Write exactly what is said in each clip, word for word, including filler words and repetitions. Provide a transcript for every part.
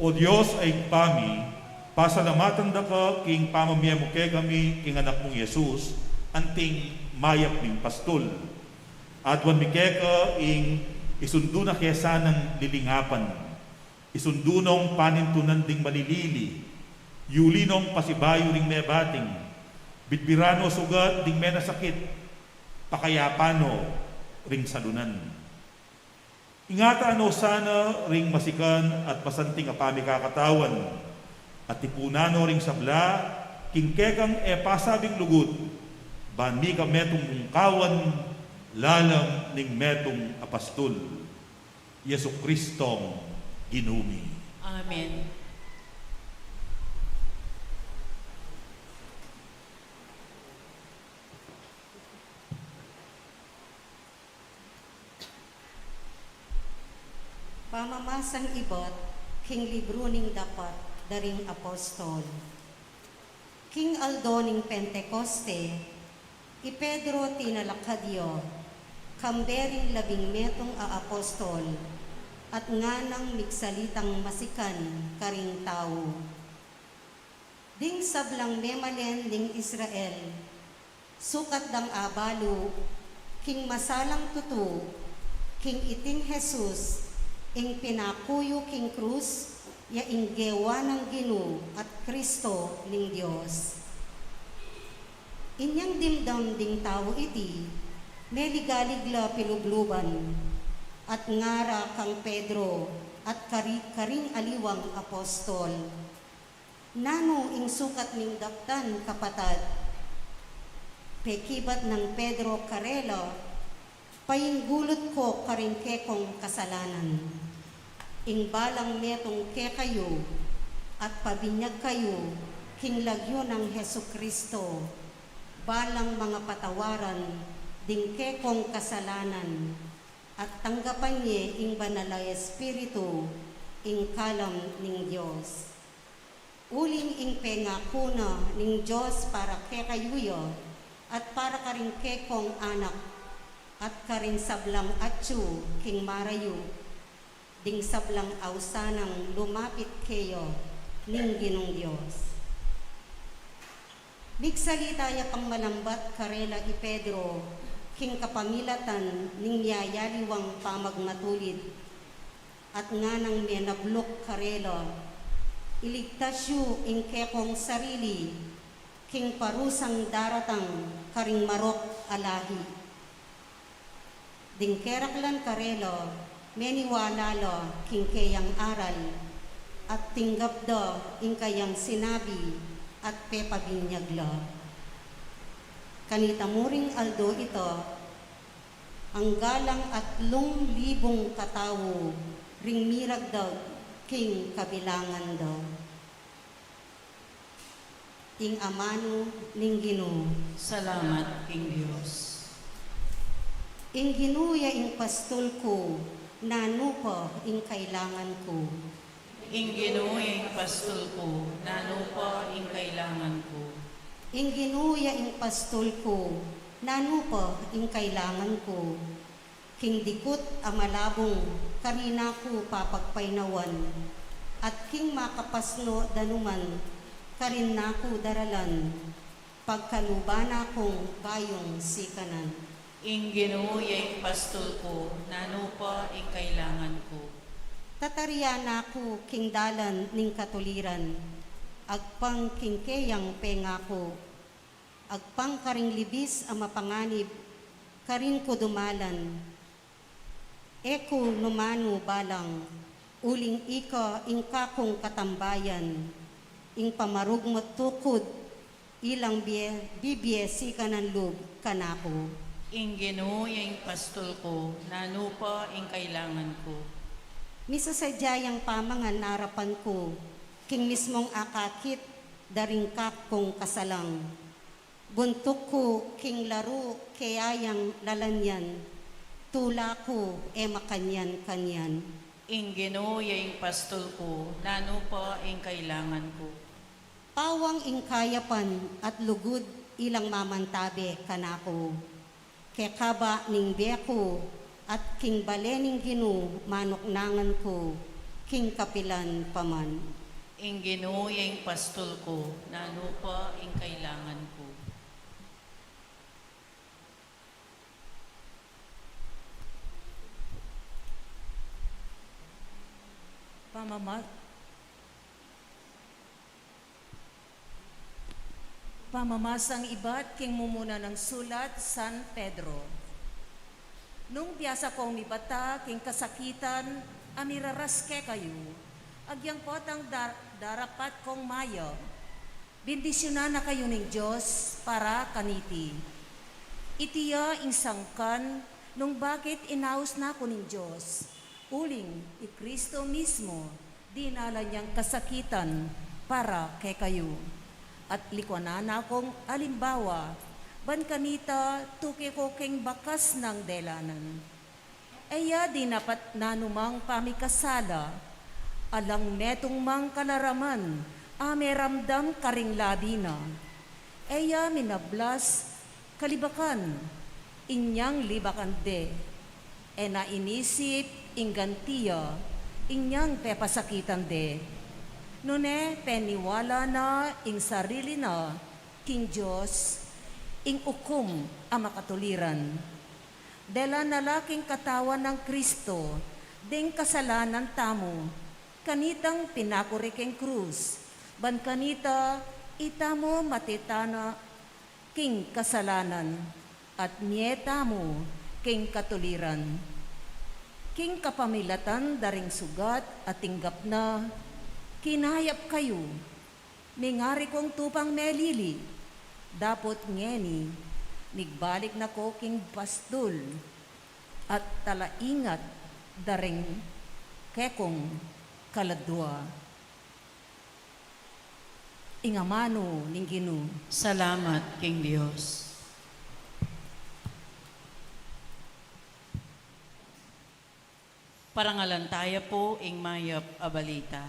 O Dios a Ibpa mi, pasalamatan da ka king pamamie mu kekami king Anak mung Jesus, anting mayap ming pastul. Aduan mi keka ing isundu na ke sanang lilingapan. Isundu nong panintunan ding malilili, yuli nong pasibayu ring mebating, bitbiran no sugat ding menasakit, pakayapan no ring salunan. Ingatan no sana ring masikan at masanting a pamikakatawan, at tipunan no ring sabla king kekang e pasabing lugud, ban mika metung mungkawan lalam ning metung a pastul. Jesucristong Ginu mi. Amen. Pamamasang ibat king libru ning Dapat da ring Apostol. King aldo ning Pentecoste, i Pedro tinalakad ya kambe ring labing metung a apostol, at nganang migsalitang masikan karing tau. Ding sablang memalen ning Israel, sukat dang abalu king masalang tutu king iting Jesus, ing pinaku yu king krus, ya ing gewa nang Ginu at Kristo ning Dios. Inyang dimdam ding tau iti, meligalig la pilubluban, at ngara kang Pedro at kari-, karing aliwang apostol, "Nanu ing sukat ming daktan, kapatad?" Pekibat nang Pedro karela, "Painggulut ko karing kekong kasalanan, ing balang metung kekayu, at pabinyag kayu king lagyu nang Jesucristo, balang mangapatawaran ding kekong kasalanan, at tanggapan ye ing Banal a Espiritu, ing kalam ning Dios. Uling ing pengaku na ning Dios para kekayu ya, at para karing kekong anak, at karing sablang atyu king marayu, ding sablang ausan nang lumapit keya, ning Ginung Dios." Migsalita ya pang malambat karela i Pedro, king kapamilatan ning miyayaliwang pamagmatulid, at nganang menabluk karela, "Iligtas yu ing kekong sarili king parusang daratang karing marok a lahi." Ding keraklan karela, meniwala la king keyang aral, at tinggap da ing kayang sinabi, at pepabinyag la. Kanita mu ring aldo ita, anggalang atlung libung katau ring miragdag king kabilangan da. Ing amanu ning Ginu. Salamat king Dios. Ing Ginu ya ing pastul ku, nanu pa ing kailangan ku? Ing Ginu ya ing pastul ku, nanu pa ing kailangan ku? Ing Ginu ya ing pastul ku, nanu pa ing kailangan ku? King dikut a malabung, karin na ku papagpainawan, at king makapasno danuman, karin na ku daralan, pagkaluban na kung bayung sikanan. Ing Ginu ya ing pastul ku, nanu pa ing kailangan ku? Tatarian na ku king dalan ning katuliran, agpang king keyang pengaku. Agpang karing libis a mapanganib, karin ku dumalan. E ku numanu balang, uling ika ing kakung katambayan, ing pamarugmut tukud, ilang bie, bibie sikanan lub kanaku. Ing Ginu ya ing pastul ku, nanu pa ing kailangan ku? Misasadya yang pamangan arapan ku, king mismung akakit da ring kakung kasalang. Buntuk ku king laru keyang lalanyan, tula ku e makanyan-kanyan. Ing Ginu ya ing pastul ku, nanu pa ing kailangan ku? Pawang ing kayapan at lugud ilang mamantabe kanaku. Kekaba ning bie ku at king bale ning Ginu manuknangan ku, king kapilan pa man. Ing Ginu ya ing pastul ku, nanu pa ing kailangan ku? Pamama-, Pamamasang ibat king mumuna nang sulat San Pedro. Nung biasa kong mibata king kasakitan a miraras kekayu, agyang potang dar-, darapat kong mayap, bendisyunan na kayu ning Dios para kaniti. Iti ya ing sangkan nung bakit inaus na ku ning Dios, uling i Kristo mismu dinalan yang kasakitan para kekayu. At likuanan na kung alimbawa, ban kanita tuki ku king bakas nang delanan. E ya dinapat nanumang pamikasala, alang metung mang kalaraman a meramdam karing labi na. E ya minablas kalibakan inyang libakan de. E na inisip ing ganti ya inyang pepasakitan de. Nune peniwala na ing sarili na king Dios, ing ukum a makatuliran. Dela na la king katawan nang Kristo ding kasalanan tamu, kanitang pinakuri king krus, ban kanita itamu matitana king kasalanan, at mie tamu king katuliran. King kapamilatan da ring sugat a tinggap na, kinayap kayu. Mingari kung tupang melili, dapot ngeni, migbalik na ku king pastul at talaingat da ring kekung kaladua. Ing amanu ning Ginu. Salamat king Dios. Parangalan taya pu ing mayap a balita.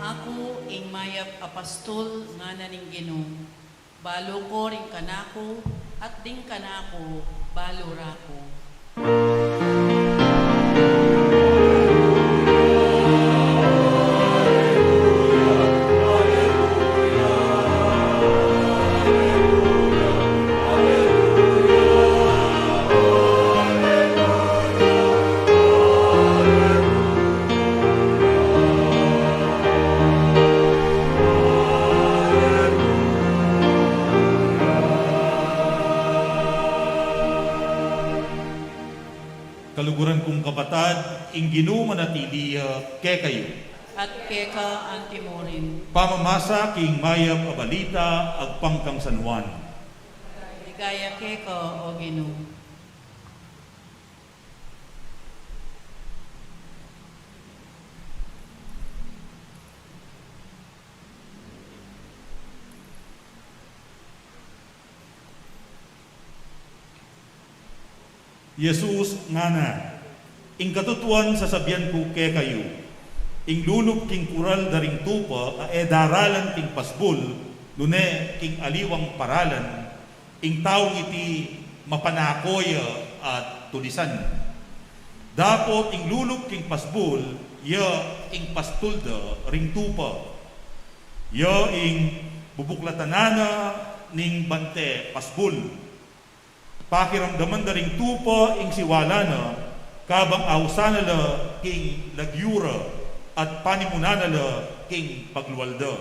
Aku ing mayap a pastul, ngana ning Ginu. Balu ko ring kanaku, at ding kanaku balu ra ku. Kaluguran kung kapatad, ing Ginu manatili ya kekayu. At keka anti mu rin. Pamamasa king mayap a balita agpang kang San Juan. Ligaya keka, O Ginu. Jesus ngana, ing katutuan sasabian ku kekayu, ing lulub king kural da ring tupa a e daralan king pasbul, nune king aliwang paralan, ing taung iti mapanako ya at tulisan. Dapot ing lulub king pasbul, ya ing pastul da ring tupa. Ya ing bubuklatan na ning bante pasbul. Pakiramdaman da ring tupa ing siwala na, kabang ausan na la king lagyu ra, at panimunan na la king paglual da.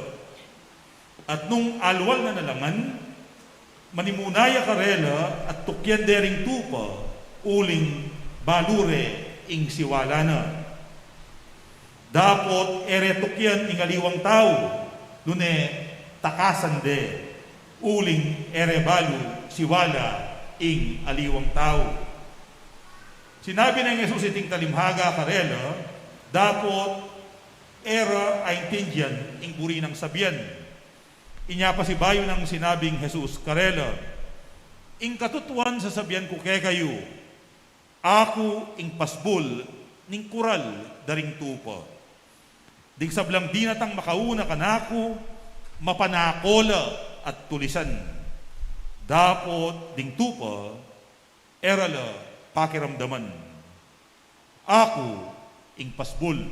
At nung alwal na nalangan, manimuna ya karela at tukyan de ring tupa, uling balu re ing siwala na. Dapot e re tukyan ing aliwang tau, nune takasan de, uling e re balu siwala ing aliwang tau. Sinabi nang Jesus iting talimhaga karela, dapot e ra aintindian ing buri nang sabian. Inya pasibayu nang sinabing Jesus karela, ing katutuan sasabian ku kekayu, aku ing pasbul ning kural da ring tupa. Ding sablang dinatang makauna kanaku, mapanako la at tulisan. Dapot ding tupa, e ra la pakiramdaman. Aku ing pasbul.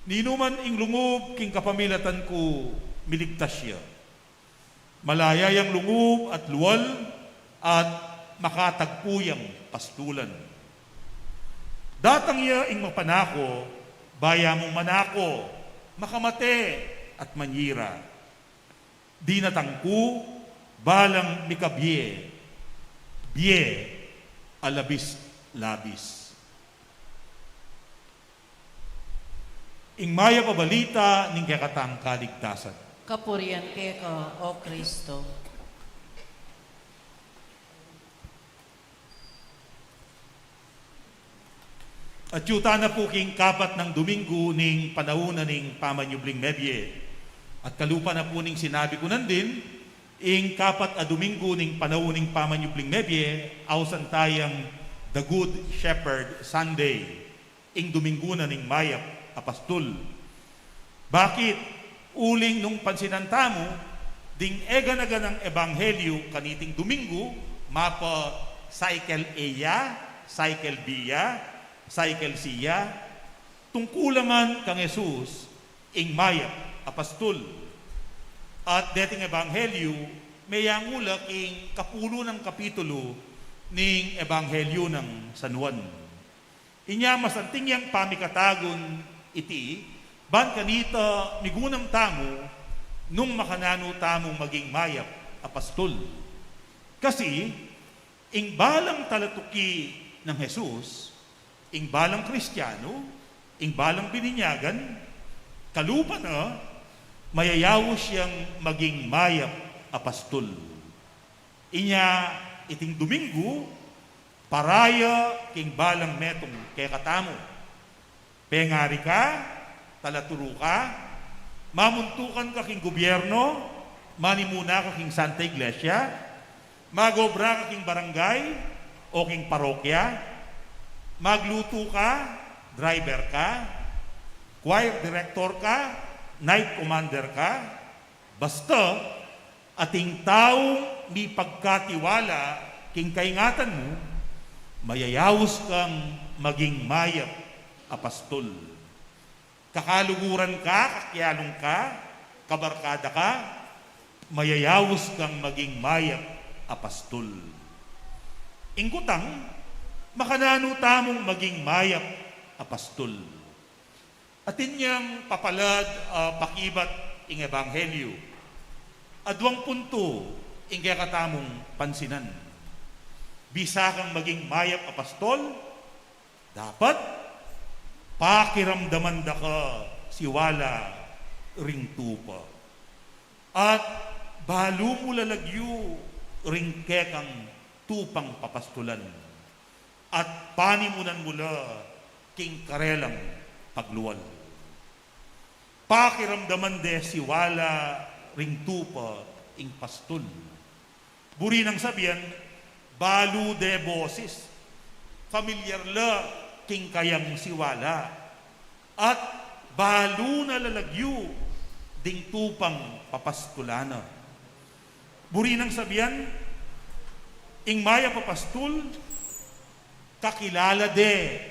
Ninuman ing lungub king kapamilatan ku, miligtas ya. Malaya yang lungub at lual at makatagpu yang pastulan. Datang ya ing mapanako, baya mung manako, makamate at manyira. Dinatang ku, balang mikabie, bie a labis-labis. Ing mayap a balita ning kekatang kaligtasan. Kapurian keka, O Kristo. Atyu tana pu king kapat nang Duminggu ning panaun na ning pamanyubling mebie. At kalupa na pu ning sinabi ku nandin, ing kapat a Duminggu ning panaun ning pamanyubling mebie, ausan tayang The Good Shepherd Sunday, ing Duminggu na ning mayap a pastul. Bakit? Uling nung pansinan tamu, ding eganaganang ebanghelyu kaniting Duminggu, mapa cycle A ya, cycle B ya, cycle C ya, tungkulan kang Jesus, ing mayap a pastul. At deting ebanghelyu, meyangu la king kapulu nang kapitulu ning ebanghelyu nang San Juan. Inya masanting yang pamikatagun iti, ban kanita migunam tamu nung makananu tamung maging mayap a pastul. Kasi, ing balang talatuki nang Jesus, ing balang Kristianu, ing balang bininyagan, kalupa na, mayayaus yang maging mayap a pastul. Inya iting Duminggu, para ya king balang metung kekatamu. Pengari ka, talaturu ka, mamuntukan ka king gubyerno, manimuna ka king Santa Iglesia, magobra ka king barangay o king parokya, maglutu ka, driver ka, choir director ka, night commander ka, basta atin taung mipagkatiwala king kaingatan mu, mayayaus kang maging mayap a pastul. Kakaluguran ka, kakialung ka, kabarkada ka, mayayaus kang maging mayap a pastul. Ing kutang, makananu tamung maging mayap a pastul? Atin yang papalad a pakibat ing ebanghelyu. Aduang puntu ing kekatamung pansinan. Bisa kang maging mayap a pastul, dapat pakiramdaman da ka siwala ring tupa. At balu mu la lagyu ring kekang tupang papastulan. At panimunan mu la king karelang paglual. Pakiramdaman de siwala ring tupa ing pastul. Buri nang sabian, balu de bosis, familiar la king kayang siwala, at balu na la lagyu ding tupang papastulan na. Buri nang sabian, ing mayap a pastul, kakilala de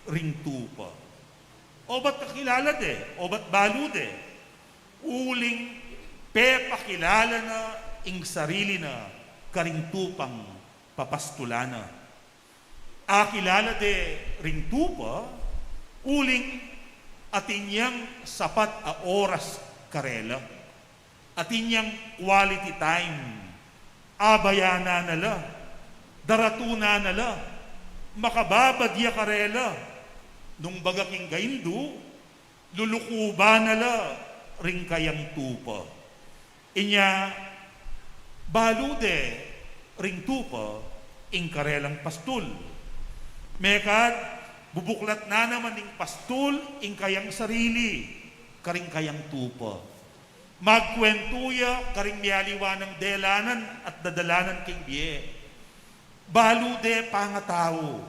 ring tupa. Obat kakilala de, obat balu de, uling pepakilala na ing sarili na karing tupang papastulan na. Akilala de ring tupa, uling atin yang sapat a oras karela. Atin yang quality time, abayanan na la, daratunan na la, makababad ya karela, nung baga king gaindu, lulukuban na la ring kayang tupa. Inya, balu de ring tupa ing karelang pastul. Mekad, bubuklat na naman ning pastul ing kayang sarili karing kayang tupa. Magkuwentu ya karing mialiwa nang delanan at dadalanan king bie. Balu de pangatau,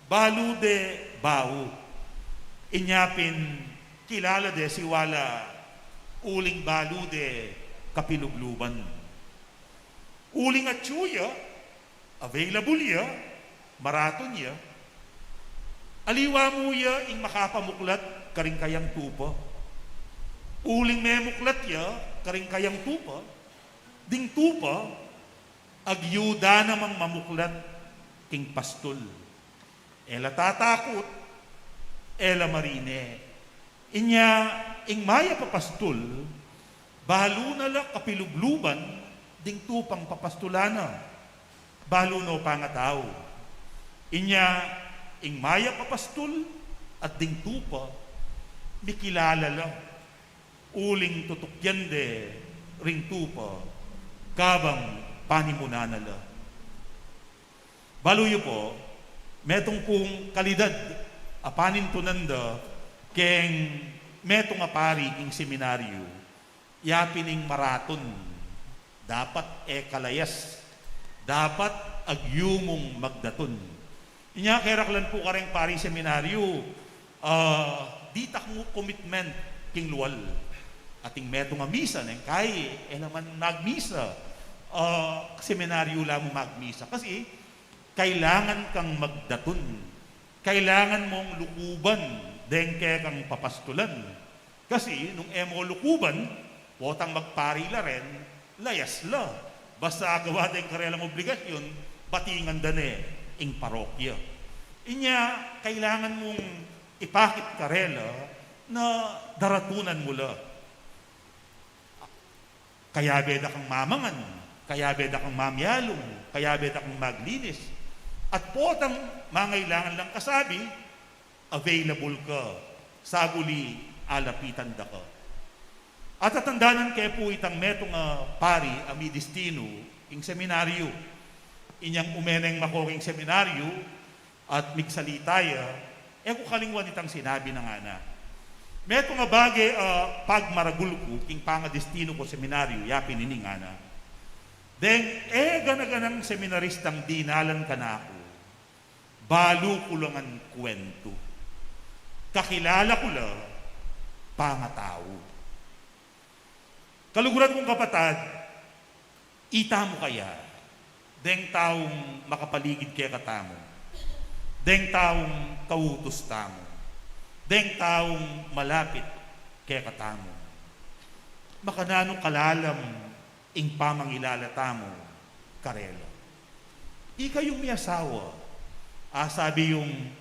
balu de bau. Inya pin kilala de siwala uling balu de kapilubluban. Uling atyu ya, available ya, maratun ya, aliwa mu ya ing makapamuklat karing kayang tupa. Uling memuklat ya karing kayang tupa, ding tupa, agyuda namang mamuklat king pastul. E la tatakut, e la marine. Inya, ing mayap a pastul, balu na la kapilubluban ding tupang papastulan na. Balu no pangatau. Inya, ing mayap a pastul at ding tupa, mikilala la. Uling tutukyan de ring tupa, kabang panimunan na la. Balu yu pu, metung kung kalidad a panintunan da keng metung a pari king seminaryu, ya pin ing maratun, dapat e kalayas, dapat agyumung magdatun. Inya keraklan pu kareng pari seminaryu, ah, ditak mu commitment king lual. Ating metung a misa, neng kai, e naman magmisa. Ah, seminaryu la mu magmisa. Kasi, kailangan kang magdatun. Kailangan mung lukuban deng kekang papastulan. Kasi, nung e mo lukuban, potang magpari la ren, layas la. Basta agawa deng karelang obligasyun, batingan da ne ing parokya. Inya, kailangan mung ipakit karela na daratunan mu la. Kayabe da kang mamangan, kayabe da kang mamialung, kayabe da kang maglinis. At potang mangailangan lang kasabi, available ka, saguli alapitan da ka. At atandanan ke pu itang metung a pari a midistinu king seminaryu. Inyang ume neng mako king seminaryu at migsalita ya, e ku kalingwan itang sinabi na ngana. Metung a bage a pagmaragul ku king pangadistinu ku seminaryu, ya pin ini ngana. Deng e gana-ganang seminaristang dinalan kanaku, balu ku la ngan kuwentu. Kakilala ku la pangatau. Kaluguran kung kapatad, itamu kaya deng taung makapaligid kekatamu, deng taung kautus tamu, deng taung malapit kekatamu, makananu kalalam ing pamangilala tamu karela? Ikayung miasawa, a sabi yung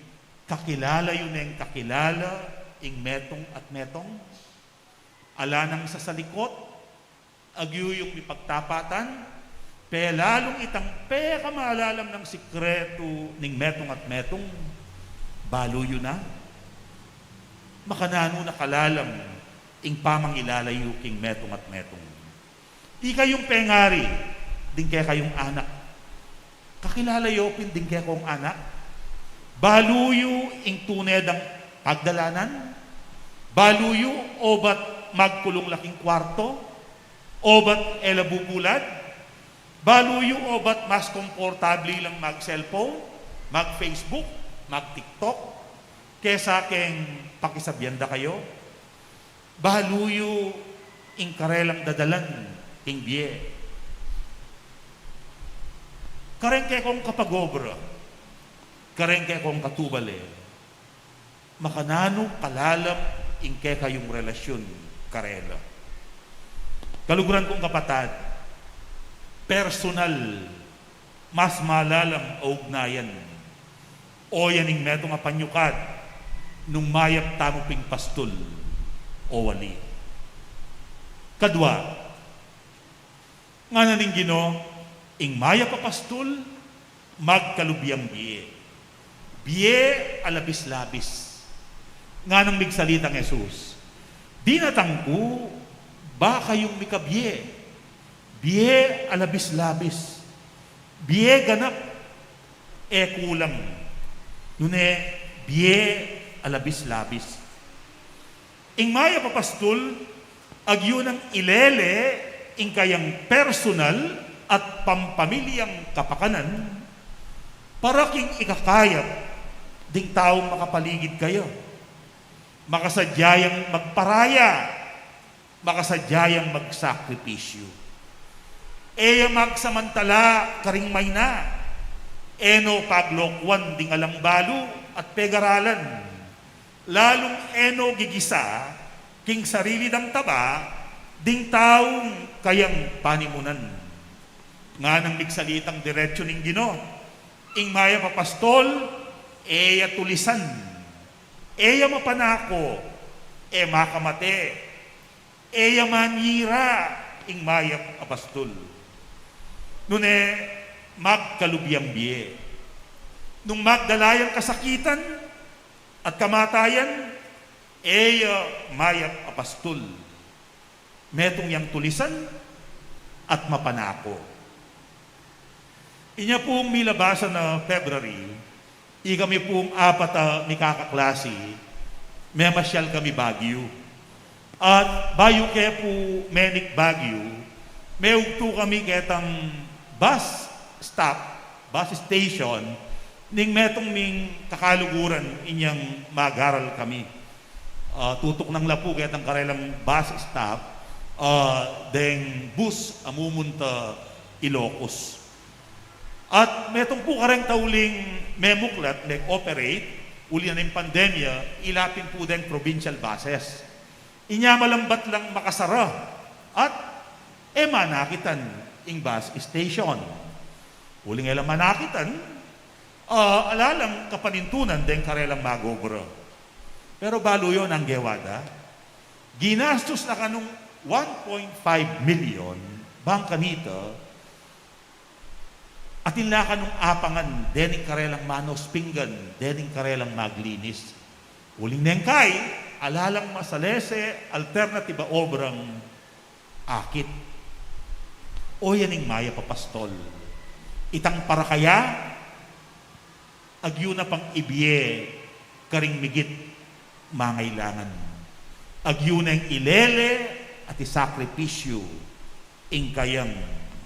kakilala yu neng kakilala ing metung at metung? Ala nang sasalikut, agyu yung mipagtapatan, pelalung itang pekamalalam nang sikretu ning metung at metung, balu yu na? Makananu na kalalam ing pamangilala yu king metung at metung? Ikayung pengari, ding kekayung anak, kakilala yu pin ding kekong anak? Balu yu ing tune dang pagdalanan? Balu yu obat magkulung la king kwarto? Obat e la bubulad? Balu yu obat mas komportable lang mag-cellphone, mag-Facebook, mag-TikTok, kesa keng pakisabian da kayu? Balu yu ing karelang dadalan king bie? Kareng kekong kapag-obra, kareng kekong katubale, makananu kalalam ing kekayung relasyun karela? Kaluguran kung kapatad, personal, mas malalam a ugnayan o ya ning metung a panyukad nung mayap tamu ping pastul o ali. Kadua, Ngana ning Ginu, ing mayap a pastul, magkalubyang bie. Bie a labis-labis. Nganang migsalitang Jesus, dinatang ku, ba kayung mikabie. Bie a labis-labis. Bie ganap, e kulang. Nune, bie a labis-labis. Ing mayap a pastul, agyu nang ilele ing kayang personal at pampamilyang kapakanan para king ikakayap ding taung makapaligid kaya. Makasadya yang magparaya, makasadya yang magsakripisyu. E ya magsamantala karing mayna, e no paglokuan ding alang balu at pegaralan. Lalung e no gigisa king sarili dang taba ding taung kayang panimunan. Nganang migsalitang diretsu ning Ginu, ing mayap a pastul, e ya tulisan, e ya mapanako, e makamate, e ya manira ing mayap a pastul. Nune, magkalubyang bie. Nung magdala yang kasakitan at kamatayan, e ya mayap a pastul. Metung yang tulisan at mapanako. Inya pung milabasan a February, ikami pung apat a mikakaklasi, memasyal kami Baguio. At bayu ke pu menik Baguio, meugtu kami ketang bus stop, bus station, ning metung ming kakaluguran inyang magaral kami. Ah, tutuknang la pu ketang karelang bus stop, ah, deng bus a mumunta Ilocos. At metung pu kareng tauling memuklat, meg-operate, uli na ning pandemya, ila pin pu deng provincial buses. Inya malambat lang makasara at e manakitan ing bus station. Uling e la manakitan, ah, ala lang kapanintunan deng karelang magobra. Pero balu yu nang gewa da, ginastus na kanung one point five million bang kanita, atin la kanung apangan dening karelang manos pinggan, dening karelang maglinis. Uling neng kai, ala lang masalese alternative a obrang akit. O yan ing mayap a pastul. Itang para kaya, agyu na pang ibie karing migit mangailangan. Agyu neng ilele at isakripisyu ing kayang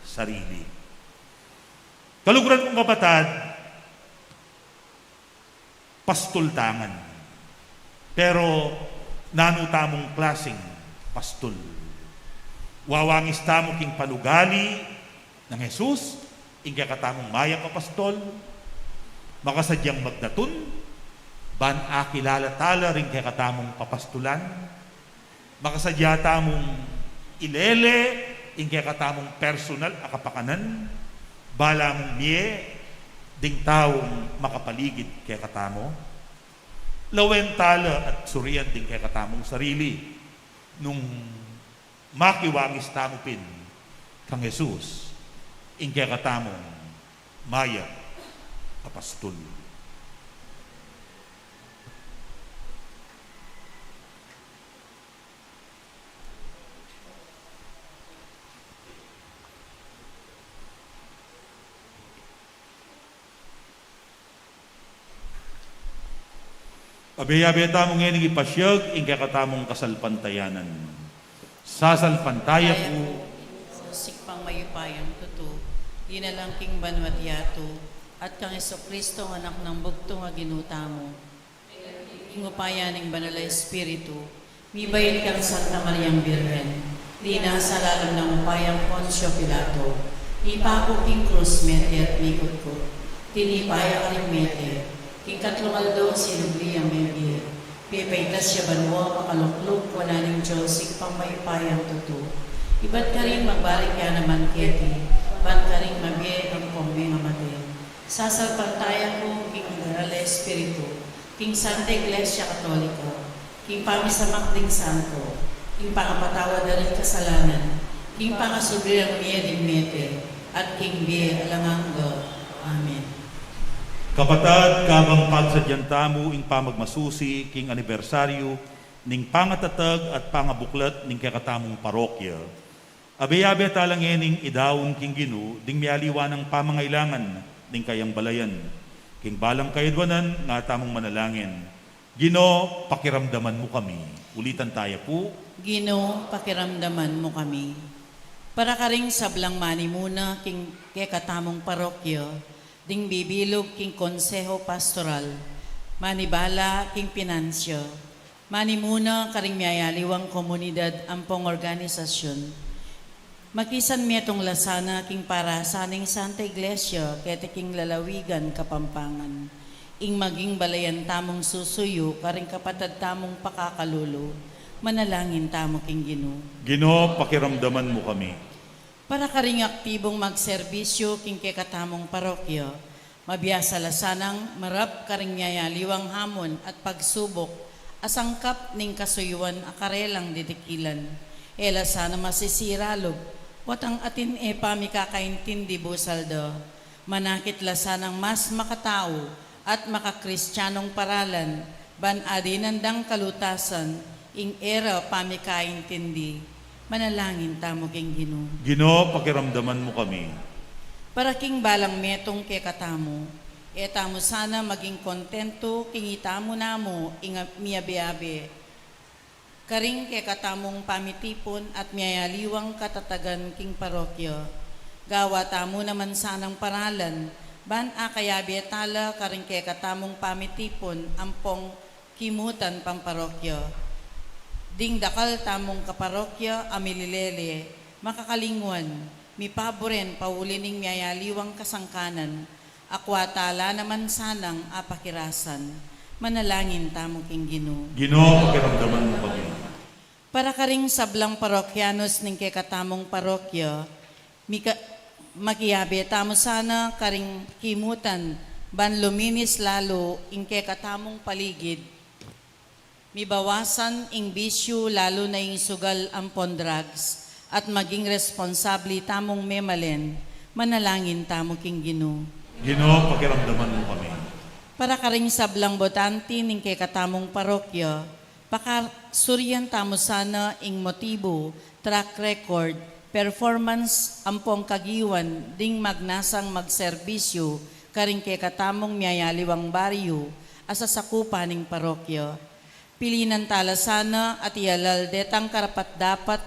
sarili. Kaluguran kung kapatad, pastul ta ngan. Pero nanu tamung klasing pastul? Wawangis tamu king panugali nang Jesus, ing kekatamung mayap a pastul? Makasadyang magdatun ban akilala tala ring kekatamung papastulan? Makasadya tamung ilele ing kekatamung personal a kapakanan, bala mung mie ding taung makapaligid kekatamu? Lawen tala at surian ding kekatamung sarili nung makiwangis tamu pin kang Jesus, ing kekatamung mayap a pastul. Abe-abe tamu ngening ipasyag ing kekatamung kasalpantayanan. Sasalpantaya ku, Sikpang mayupayang tutu, dinalang king banwa't yatu, at kang Jesucristo, anak nang bugtung a Ginu tamu. Ing upaya ning Banal a Espiritu, mibayu kang Santa Mariang Birhen, linasa lalam nang upayang Poncio Pilato, mipaku king krus, mete at mikutkut. Tinipa ya karing mete, king katlung aldo sinubli yang mebie, pepaitas ya banua, makalukluk wanan ning Dios, Ibpang mayupayang tutu. Ibat karin magbalik ya naman keti, ban karing mabie ampong mengamate. Sasalpantaya ku king Banal a Espiritu, king Santa Iglesia Katolika, king pamisamak ding santo, king pangapatawad da ring kasalanan, King pangasubli rang mie ding mete, at king bie alang angga. Amen. Kapatad, kabang pagsadyan tamu ing pamagmasusi king anibersaryu ning pangatatag at pangabuklat ning kekatamung parokya, abe-abe tala ngening idaun king Ginu ding mialiwa nang pamangailangan ning kayang balayan. King balang kayadwanan nga tamung manalangin. Ginu, pakiramdaman mu kami. Ulitan taya pu. Ginu, pakiramdaman mu kami. Para karing sablang manimuna king kekatamung parokya, ding bibilug king konseho pastoral, manibala king pinansya, manimuna karing miayaliwang komunidad ampong organisasyun, makisan metung la sana king parasan ning Santa Iglesia keti king lalawigan Kapampangan, ing maging balayan tamung susuyu karing kapatad tamung pakakalulu. Manalangin tamu king Ginu. Ginu, pakiramdaman mu kami. Para karing aktibung magserbisyu king kekatamung parokya, mabiasa la sanang marap karing miayaliwang hamon at pagsubuk a sangkap ning kasuyuan a karelang didikilan. E la sana masisira lub, potang atin e pamikakaintindi busal da. Manakit la sanang mas makatau at makakristianung paralan, ban adinan dang kalutasan ing e ra pamikaintindi. Manalangin tamu king Ginu. Ginu, pakiramdaman mu kami. Para king balang metung kekatamu, e tamu sana maging kontentu king itamu namu ing miabe-abe karing kekatamung pamitipun at miayaliwang katatagan king parokya. Gawa tamu naman sanang paralan, ban akayabe tala karing kekatamung pamitipun ampong kimutan pamparokya. Ding dakal tamung kaparokya a mililele, makakalingwan, mipaburen pauli ning miayaliwang kasangkanan, akwa tala naman sanang apakirasan. Manalangin tamu king Ginu. Ginu, pakiramdaman mu kami. Para karing sablang parokyanus ning kekatamung parokya, mika-, makiabe tamu sana karing kimutan ban luminis lalu ing kekatamung paligid, mibawasan ing bisyu lalu na ing sugal ampon drugs, at maging responsabli tamung memalen. Manalangin tamu king Ginu. Ginu, pakiramdaman mu kami. Para karing sablang botanti ning kekatamung parokya, pakasurian tamu sana ing motibu, track record, performance ampong kagiwan ding magnasang magserbisyu karing kekatamung miayaliwang baryu a sasakupan ning parokya. Pilinan tala sana at iyalal detang karapat-dapat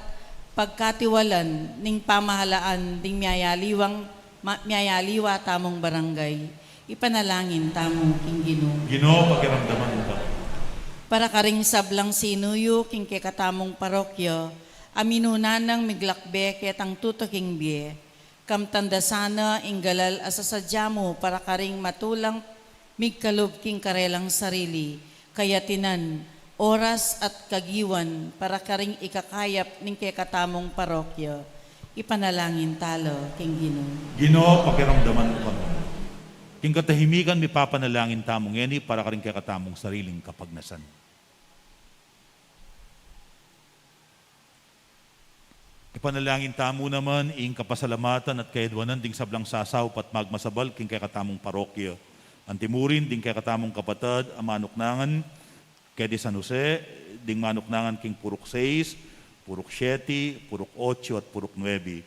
pagkatiwalan ning pamahalaan ding miayaliwang, ma-, miayaliwa tamung barangay. Ipanalangin tamu king Ginu. Ginu, pakiramdaman mu kami. Para karing sablang sinuyu king kekatamung parokya, a minuna nang miglakbe ketang tutuking bie, kamtan da sana ing galal a sasadya mu para karing matulang migkalub king karelang sarili, kayatinan, oras at kagiwan para karing ikakayap ning kekatamung parokya. Ipanalangin tala king Ginu. Ginu, pakiramdaman mu kami. King katahimikan mipapanalangin tamu ngeni para karing kekatamung sariling kapagnasan. Ipanalangin tamu naman ing kapasalamatan at kayadwanan ding sablang sasaup at magmasabal king kekatamung parokya. Antimurin ding kekatamung kapatad a manuknangan keti San Jose, ding manuknangan king purok sais, purok siete, purok ocho at purok nuebe.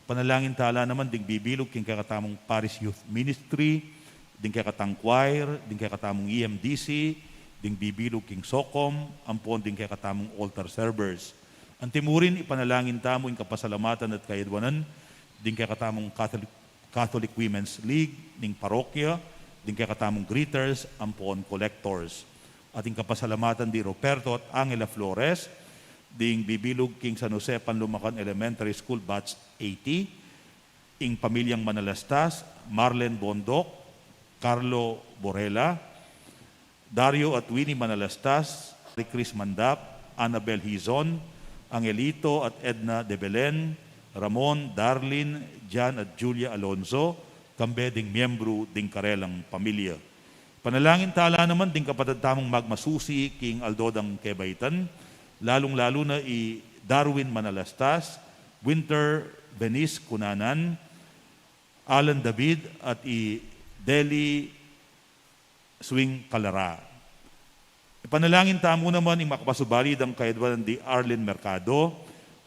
Panalangin tala naman ding bibilug king kekatamung Parish Youth Ministry, ding kekatang choir, ding kekatamung E M D C, ding bibilug king SOCCOM, ampon ding kekatamung altar servers. Antimurin ipanalangin tamu ing kapasalamatan at kayadwanan ding kekatamung Catholic, Catholic Women's League ning parokya, ding kekatamung greeters ampon collectors. At ing kapasalamatan di Roberto at Angela Flores, ding bibilug king San Jose Panlumacan Elementary School Batch eighty, ing pamilyang Manalastas, Marlen Bondoc, Carlo Borrella, Dario at Winnie Manalastas, Chris Mandap, Annabel Hizon, Angelito at Edna de Belen, Ramon, Darlin, Jan at Julia Alonzo, kambe ding miyembru ding karelang pamilya. Panalangin tala naman ding kapatad tamung magmasusi king aldo dang kebaitan, lalung-lalu na i Darwin Manalastas, Winter Venice Cunanan, Alan David, at i Deli Swing Calara. Ipanalangin tamu naman ing makapasubali dang kayadwanan di Arlene Mercado,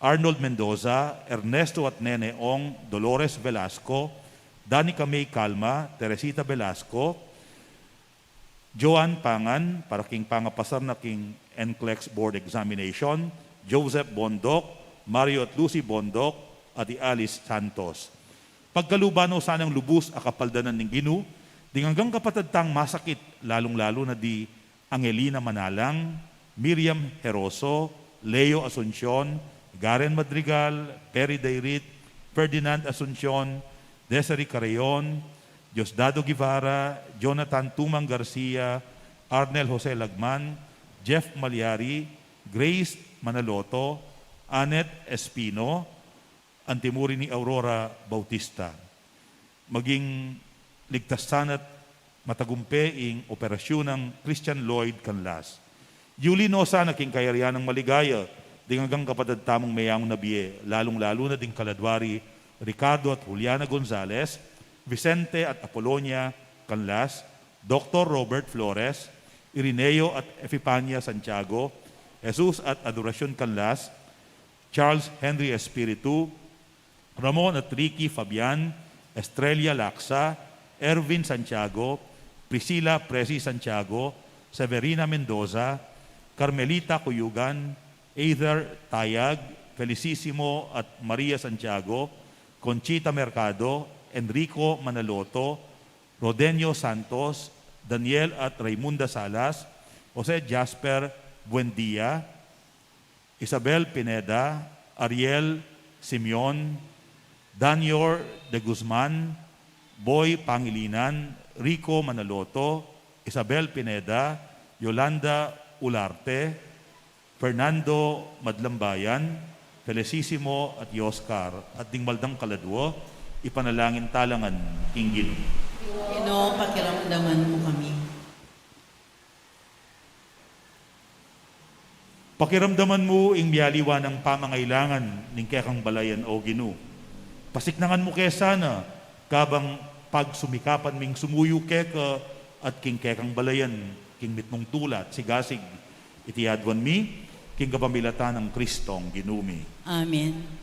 Arnold Mendoza, Ernesto at Nene Ong, Dolores Velasco, Danica May Calma, Teresita Velasco, Joan Pangan, para king pangapasar na king NCLEX Board Examination, Joseph Bondoc, Mario at Lucy Bondoc, at i Alice Santos. Pagkaluban no sanang lubus a kapaldanan ning Ginu, ding anggang kapatad tang masakit, lalung-lalu na di Angelina Manalang, Miriam Heroso, Leo Asuncion, Garen Madrigal, Perry Dayrit, Ferdinand Asuncion, Desiree Carreon, Diosdado Guevara, Jonathan Tumang Garcia, Arnel Jose Lagman, Jeff Malyari, Grace Manaloto, Annette Espino, anti mu rin i Aurora Bautista. Maging ligtas sana't matagumpe ing operasyun nang Christian Lloyd Canlas. Yuli no sana king kayarian nang maligaya ding anggang kapatad tamung meyangu na bie, lalung-lalu na ding kaladwa ri Ricardo at Juliana Gonzalez, Vicente at Apolonia Canlas, Doktor Robert Flores, Irineo at Epifania Santiago, Jesus at Adoracion Canlas, Charles Henry Espiritu, Ramon at Ricky Fabian, Estrella Laxa, Ervin Santiago, Priscilla Presi Santiago, Severina Mendoza, Carmelita Cuyugan, Aether Tayag, Felicissimo at Maria Santiago, Conchita Mercado, Enrico Manaloto, Rodenio Santos, Daniel at Raymunda Salas, Jose Jasper Buendia, Isabel Pineda, Ariel Simeon, Danior de Guzman, Boy Pangilinan, Rico Manaloto, Isabel Pineda, Yolanda Ularte, Fernando Madlambayan, Felicissimo at Yoscar, at ding maldang kaladwa, ipanalangin talangan king Ginu. Ginu, pakiramdaman mu kami. Pakiramdaman mu ing mialiwa nang pamangailangan ning kekang balayan, O Ginu. Pasiknangan mu ke sana, kabang pagsumikapan ming sumuyu keka at king kekang balayan, king mitmung tula at sigasig. Iti aduan mi, king kapamilatan nang Kristong Ginu mi. Amen.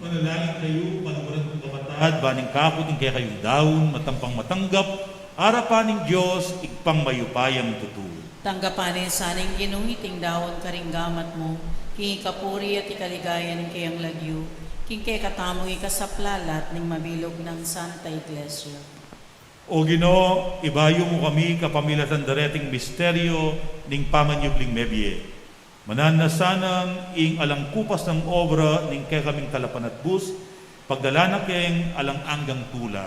Manalangin kayu, panuguran kung kapatad, ban ing kakut ning kekayung daun, matampang matanggap, arapan ning Dios, Ibpang mayupayang tutu. Tanggapan na sana ning Ginu iting daun karing gamat mu, king ikapuri at ikaligaya ning keyang lagyu, king kekatamung ikasaplalat ning mabilug nang Santa Iglesia. O Ginu, ibayu mu kami kapamilatan dareting misteryo ning pamanyubling mebie. Mananu na sanang ing alang kupas nang obra ning kekaming talapanatbus, pagdalan na keng alang anggang tula.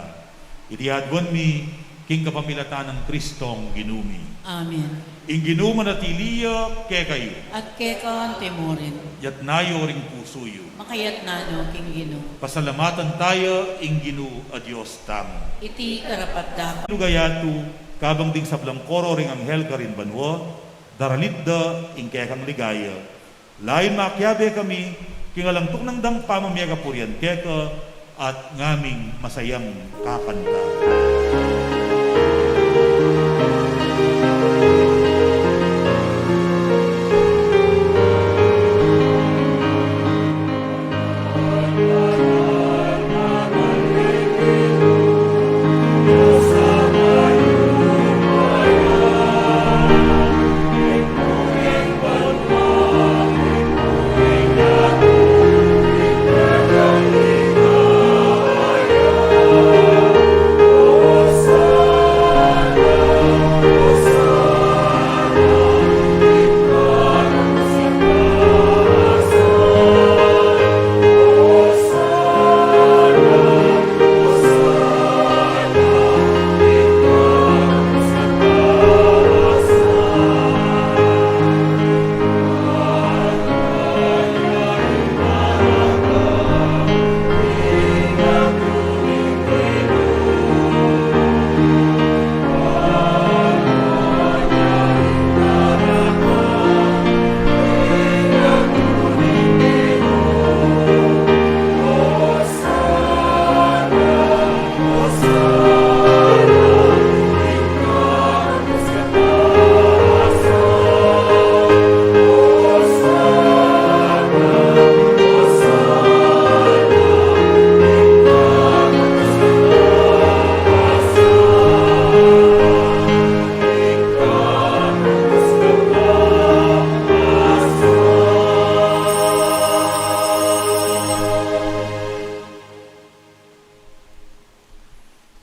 Iti aduan mi, king kapamilatan nang Kristong Ginu mi. Amen. Ing Ginu manatili ya kekayu. At keka antimurin. Yatna yu ring pusu yu. Makayatna no king Ginu. Pasalamatan taya ing Ginu a Dios tamu. Iti karapat-dapat. Lugaya tu, kabang ding sablang koro ring anghel karin banua, daralit da ing kekang ligaya. Layun makiabe kami, king alang tuknang dang pamamie kapurian keka, at ngaming masayang kakanta.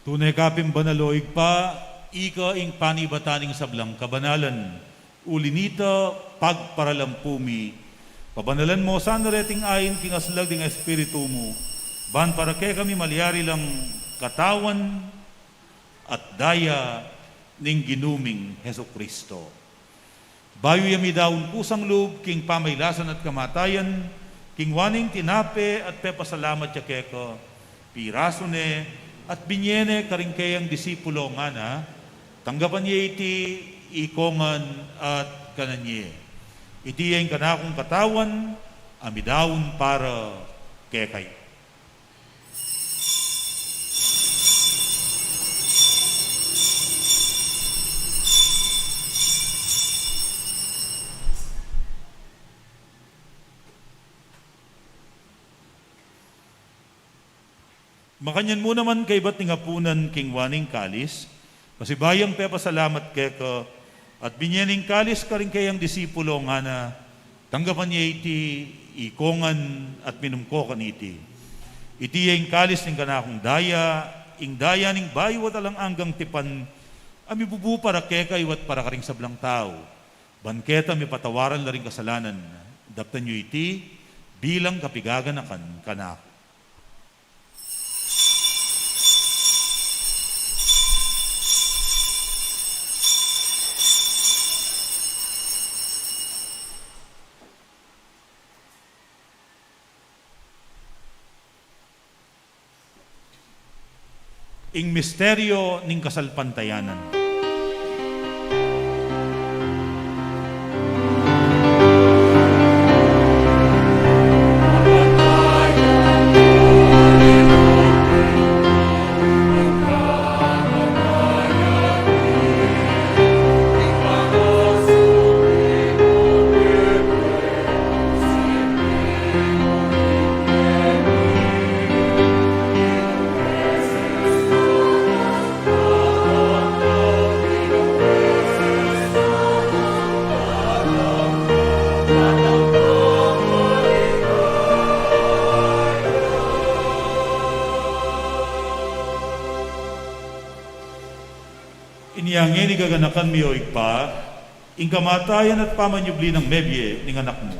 Tune ka pin banal, o Ibpa, ika ing panibatan ning sablang kabanalan. Uli nita, pagparalampu mi, pabanalan mo sana reting ain king aslag ding Espiritu mu, ban para kekami malyari lang katawan at daya ning Ginu ming Jesucristo. Bayu ya midaun kusang lub king pamailasan at kamatayan, king waning tinape at pepasalamat ya keka, pirasu ne at binie ne karing keyang disipulo, ngana, tanggapan ye iti ikong ngan at kanan ye. Iti ya ing kanakung katawan a midaun para kekayu. Makanyan mu naman kaybat ning apunan king waning kalis, pasibayu yang pepasalamat keka, at binie ning kalis karing keyang disipulo, ngana, tanggapan ye iti ikong ngan at minum ko kaniti. Iti ya ing kalis ning kanakung daya, ing daya ning bayu at alang anggang tipan, a mibubu para kekayu at para karing sablang tau, ban keta mipatawaran la ring kasalanan. Daptan yu iti bilang kapigaganakan kanaku. Ing misteryo ning kasalpantayanan. Inya ngeni gaganakan mi, o Ibpa, ing kamatayan at pamanyubli nang mebie ning Anak mu.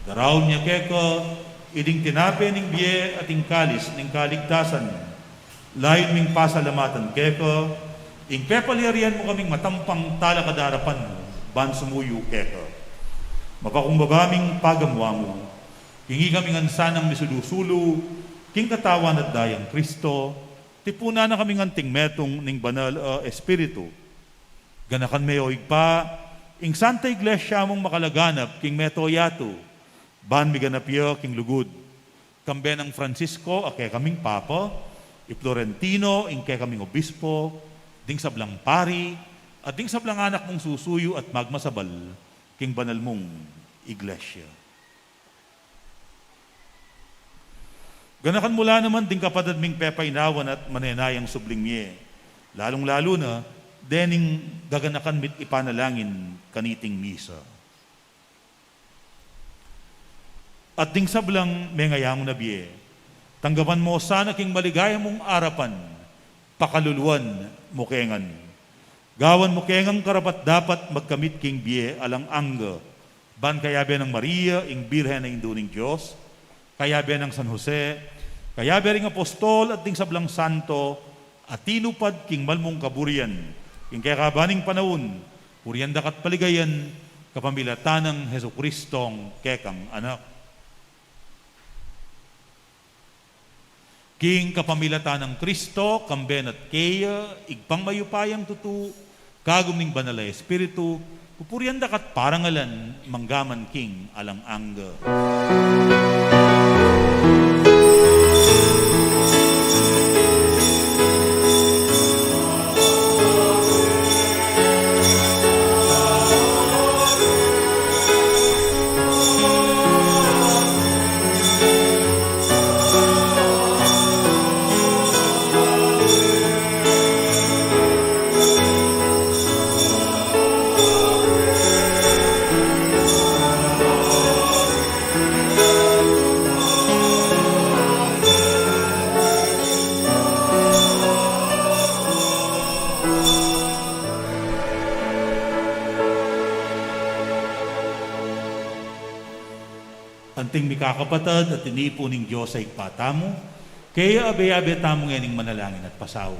Daraun mi keka iting tinape ning bie at ing kalis ning kaligtasan. Layun ming pasalamatan keka ing pepalyarian mu kaming matampang talakad king arapan mu ban sumuyu keka. Mapakumbaba ming pagamu-amu king ikami ngan sanang misulu-sulu king katawan at dayang Kristo, tipunan na kaming anting metung ning Banal a Espiritu. Ganakan me, o Ibpa, ing Santa Iglesia mung makalaganap king mabilug a yatu, ban miganap ya king lugud. Kambe nang Francisco a kekaming Papa, i Florentino ing kekaming Obispo, ding sablang pari, at ding sablang anak mung susuyu at magmasabal king banal mung Iglesia. Ganakan mu la naman ding kapatad ming pepainawan at manenayang subling mie, lalung-lalu na dening gaganakan mi't ipanalangin kaniting misa. At ding sablang mengayangu na bie, tanggapan mu sana king maligaya mung arapan, pakaluluan mu ke ngan. Gawan mu ke ngang karapat-dapat magkamit king bie alang angga, ban kayabe nang Maria, ing Birhen a Indu ning Dios, kayabe nang San Jose, kayabe ring apostol at ding sablang santo a tinupad king malmung kaburian king kekaban ning panaun, purian da ka't paligayan kapamilatan nang Jesucristong kekang Anak. King kapamilatan nang Kristo, kambe na't keya, Ibpang mayupayang tutu, kagum ning Banal a Espiritu, pupurian da ka't parangalan, mangga man king alang angga. Anting mikakapatad at tinipu ning Dios a Ibpa tamu, keya abe-abe tamu ngening manalangin at pasaup.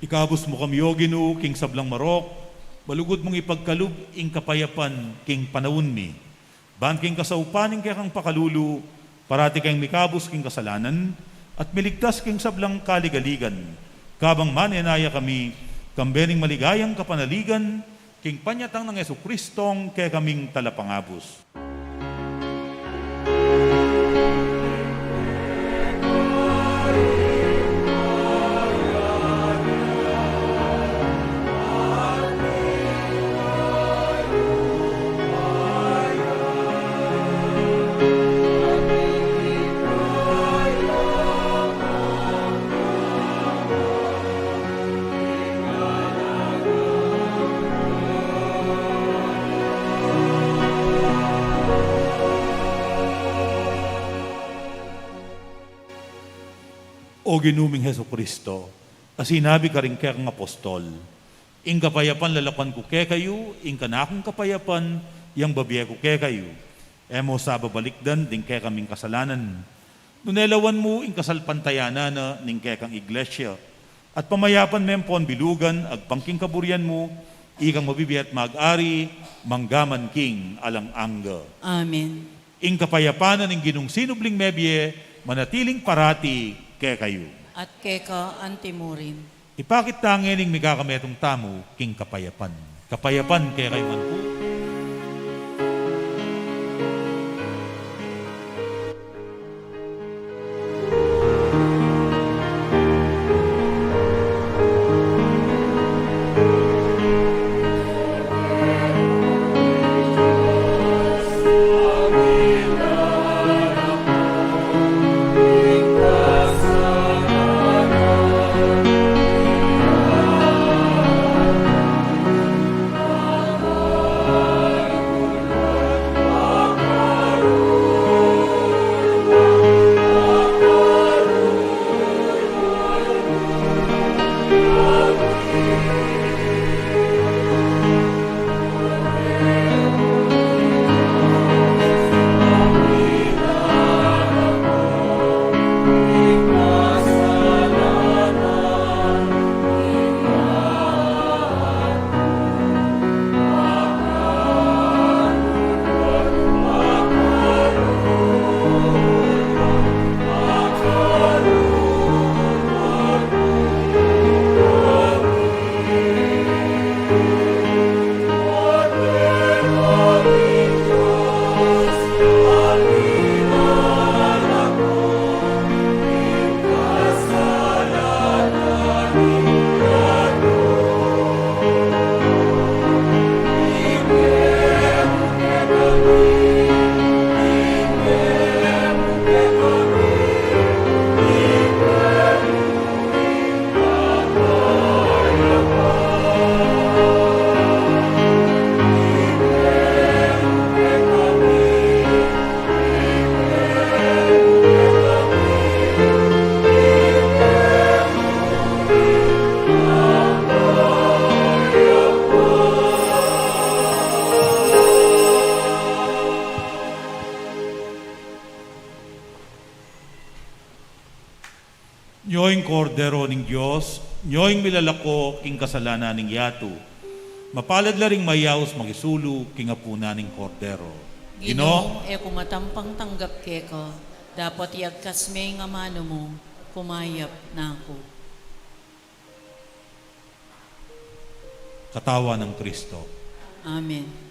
Ikabus mu kami, O Ginu, king sablang marok, malugud mung ipagkalub ing kapayapan king panaun mi. Ban king kasaupan ning kekang pakalulu, parati keng mikabus king kasalanan, at miligtas king sablang kaligaligan. Kabang manenaya kami, kambe ning maligayang kapanaligan, King panyatang nang Jesucristong kekaming Talapangabus. O Ginu ming Jesucristo, a sinabi karing kekang apostol, "Ing kapayapan lalakuan ku kekayu, ing kanakung kapayapan yang bibie ku kekayu." E mu sa babalikdan ding kekaming kasalanan, nune lawan mu ing kasalpantayanan na ning kekang iglesia, at pamayapan me ampon bilugan agpang king kaburian mu, ikang mabibie at mag-ari mangga man king alang angga. Amen. Ing kapayapan na ning Ginung sinubling mebie manatiling parati kekayu. At keka antimurin. Ipakit ta ngening mikakametung tamu king kapayapan. Kapayapan kekayu ngan pu. Nyo ing Kordero ning Dios, nyo ing milalako king kasalanan ning yatu. Mapalad la ring mayaus makisulu king apunan ning Kordero. Ginu, e ku matampang tanggap keka, dapot iyagkas me ing amanu mu, kumayap na ku. Katawan nang Kristo. Amen.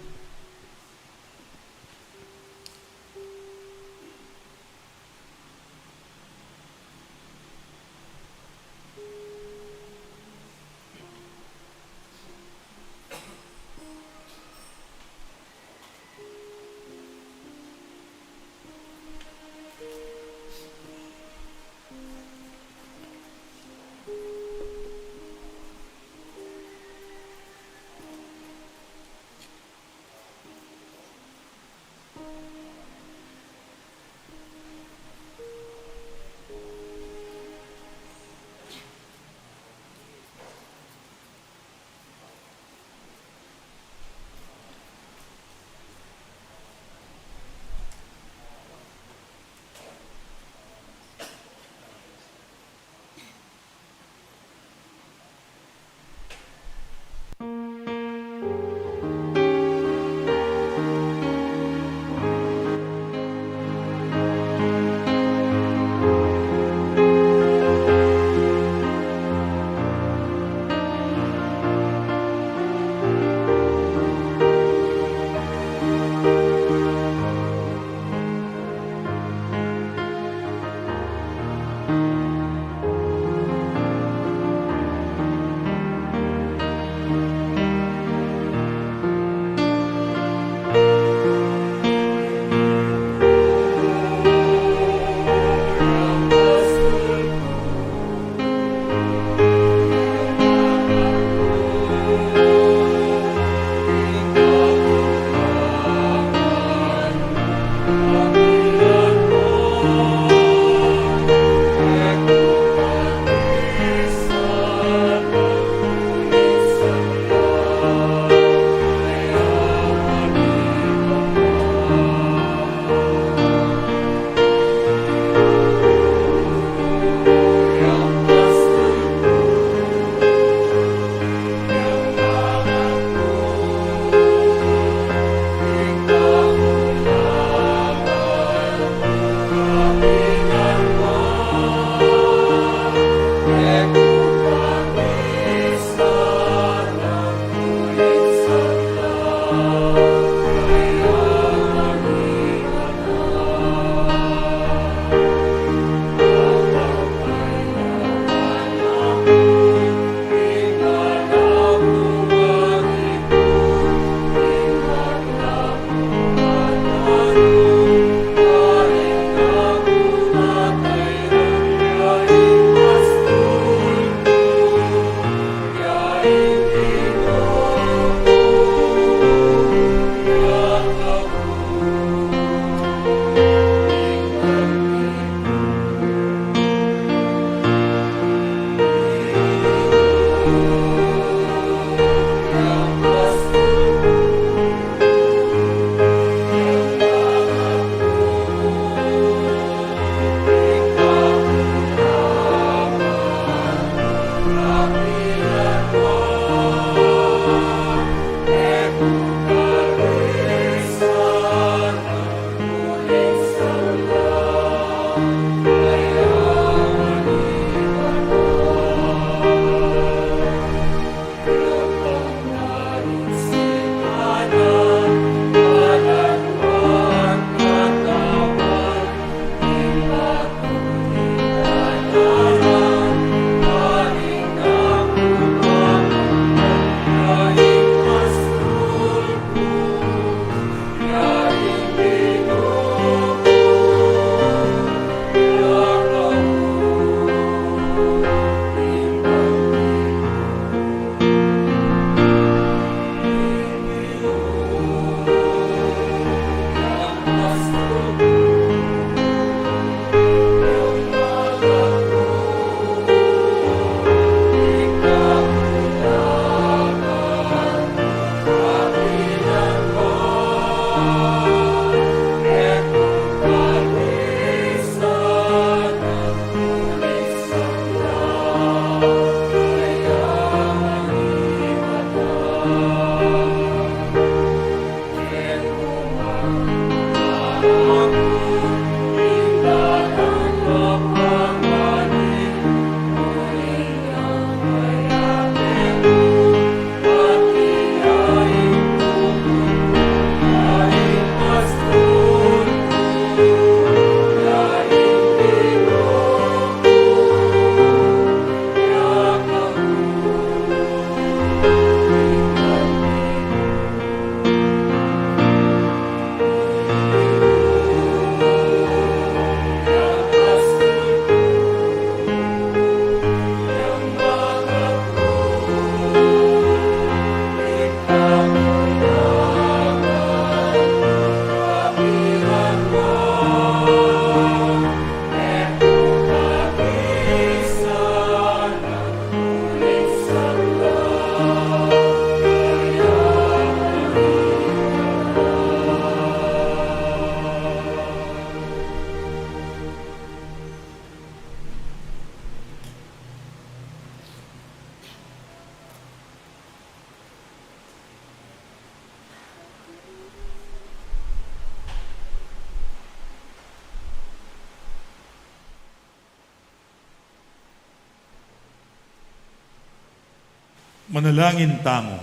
Manalangin tamu.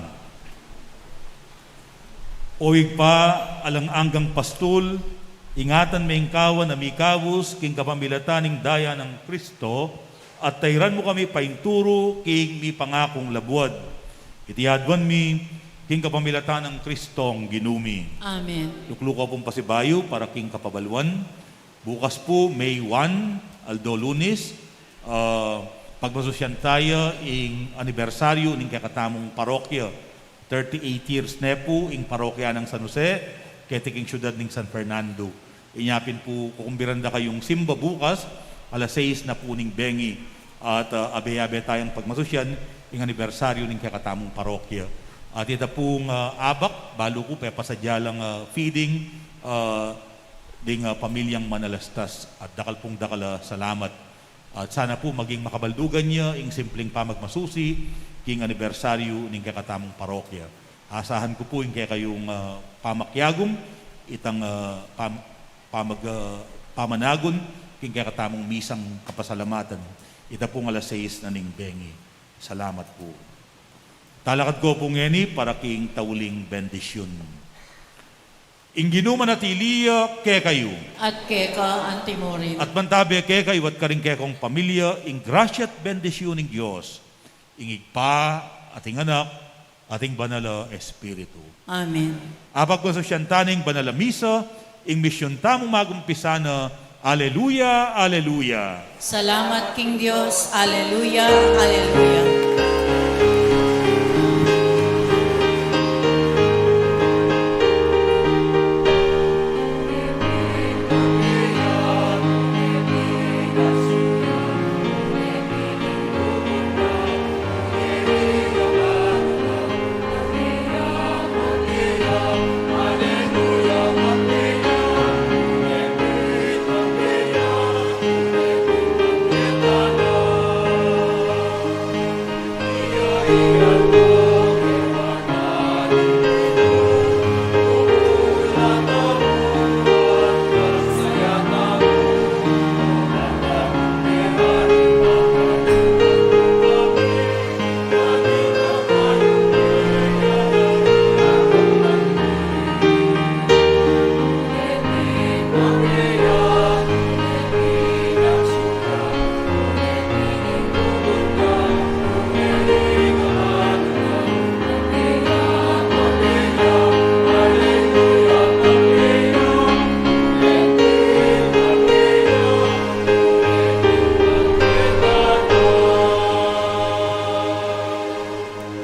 O Ibpa, alang anggang pastul, ingatan me ing kawan a mikabus king kapamilatan ning daya nang Kristo, at tairan mu kami painturu king mipangakung labuad. Iti aduan mi king kapamilatan nang Kristong Ginu mi. Amen. Lukluku pung pasibayu para king kapabaluan. Bukas pu, May one, aldo Lunis, ah, pagmasusyan taya ing anibersaryu ning kekatamung parokya. Thirty-eight years ne pu ing parokya nang San Jose, keti king syudad ning San Fernando. Inya pin pu, kukumbidan da kayung simba bukas, alas sais na pu ning bengi, at, ah, abe-abe tayang pagmasusyan ing anibersaryu ning kekatamung parokya. At ita pung, ah, abak, balu ku pepasadya lang, ah, feeding, ah, ding, ah, pamilyang Manalastas, at dakal pung dakal a salamat. At sana pu maging makabaldugan ya ing simpling pamagmasusi king anibersaryu ning kekatamung parokya. Asahan ku pu ing kekayung, ah, pamakyagum, itang, ah, pam-, pamag-, ah, pamanagun king kekatamung misang kapasalamatan. Ita pung alas sais na ning bengi. Salamat pu. Talakad ku pu ngeni para king tauling bendisyun. Ing Ginu manatili ya kekayu. At keka antimurin. At mantabe kekayu at karing kekong pamilya ing grasya at bendisyun ning Dios, ing Ibpa, at ing Anak, at ing Banal a Espiritu. Amen. Apagmasusyan ta ning banal a misa, ing misyun tamung magumpisa na. Aleluya, aleluya. Salamat king Dios. Aleluya, aleluya.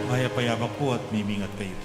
Mayap a yabak pu at mimingat kayu.